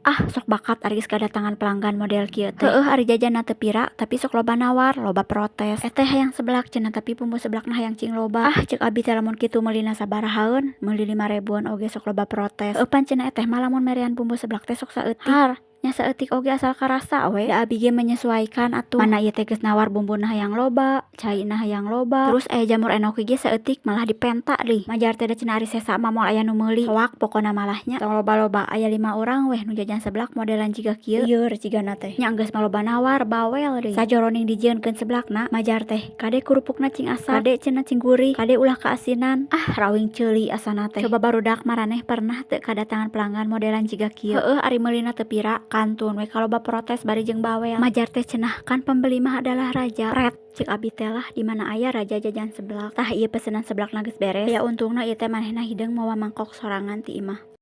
Ah, sok bakat ari geus kadatangan pelanggan model kieu teh. Heueuh, ari jajanna teu pira, tapi sok loba nawar, loba protes. "Eteh hayang seblak," cenah, "tapi bumbu seblakna hayang cing loba." Ah, ceuk abi teh, lamun kitu meulina sabarahaeun, meuli 5 ribuan oge sok loba protes. "Heueuh pan," cenah, "eteh mah lamun merean bumbu seblak teh sok saeutik." Har nya, saeutik oge asal karasa we, da abi ge menyesuaikan atuh. Mana ieu teh geus nawar bumbuna hayang loba, caina hayang loba, terus aya jamur enoki ge saeutik, malah dipenta deui. Majar teh da cenah ari sesa mah moal aya nu meuli. Soak pokona malah nya. Tong loba-loba, aya lima urang weh nu jajan seblak modelan jiga kieu. Lieur jigana teh. Nya geus mah loba nawar, bawel deui. Sajoroning dijieunkeun seblakna, majar teh, "Kade kurupukna cing asat, kade," cenah, "cing gurih, kade ulah kaasinan." Ah, rawing ceuli asana teh. Coba barudak, maraneh pernah teu kadatangan pelanggan modelan jiga kieu? Heueuh ari meulina teu pira, kantun we kaloba protes bari jeung bawel. Majar teh cenah kan pembeli mah adalah raja. Pret, ceuk abi teh lah, di mana aya raja jajan seblak. Tah, ieu pesenan seblakna geus beres. Aya untungna ieu teh manehna hideung mawa mangkok sorangan ti imah.